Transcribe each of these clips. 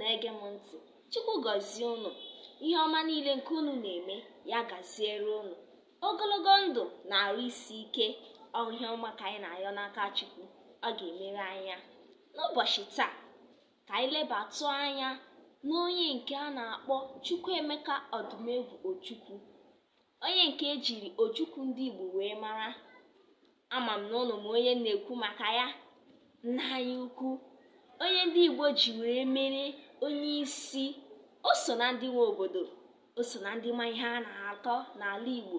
Na-ege m ntị, Chukwu gọzie unu. Ihe ọma niile nke unu na-eme, ya gaziere unu. Ogologo ndụ na arụ isi ike, ọ ihe ọma ka anyị na-ayọ n'aka Chukwu, ọ ga-emere anyị ya. N'ụbọchị taa, ka anyị lebatụ anya n'onye nke a na-akpọ Chukwuemeka Odumegwu Ojukwu, onye nke ejiri Ojukwu ndị Igbo wee mara. Ama m na ụnụ ma onye na-ekwu maka ya, nna anyị ukwu, onye ndị Igbo ji wee mere onye isi. O so na ndị nwe obodo, o so na ndị ma ihe a na-akọ n'ala Igbo.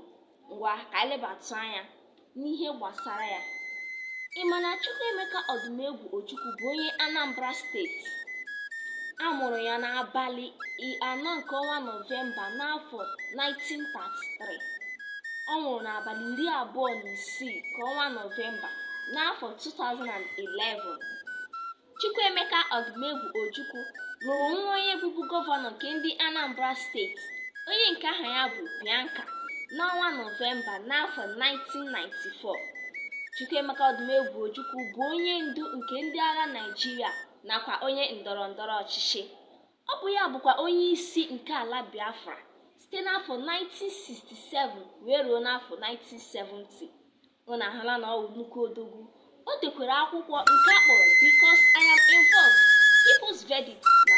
Ngwa, ka anyị lebatụ anya n'ihe gbasara ya. Ị ma na Chukwuemeka Odumegwu Ojukwu bụ onye Anambra Steeti? A mụrụ ya n'abalị 4 nke ọnwa Nọvemba n'afọ 1933. Ọ nwụrụ n'abalị 26 nke ọnwa Nọvemba n'afọ 2011. Chukwuemeka Odumegwu Ojukwu lụrụ nwa onye bụbu gọvanọ nke ndị Anambra Steeti, onye nke aha ya bụ Bianca, n'ọnwa Nọvemba n'afọ 1994. Chukwuemeka Odumegwu Ojukwu bụ onye ndu nke ndị agha Naịjirịa nakwa onye ndọrọ ndọrọ ọchịchị. Ọ bụ ya bụkwa onye isi nke ala Biafra site n'afọ 1967 wee ruo n'afọ 1970. Unu ahụla na ọ wụ nnukwu odogwu. O dekwere akwụkwọ nke a kpọrọ Because I Am Involved, People's Verdict na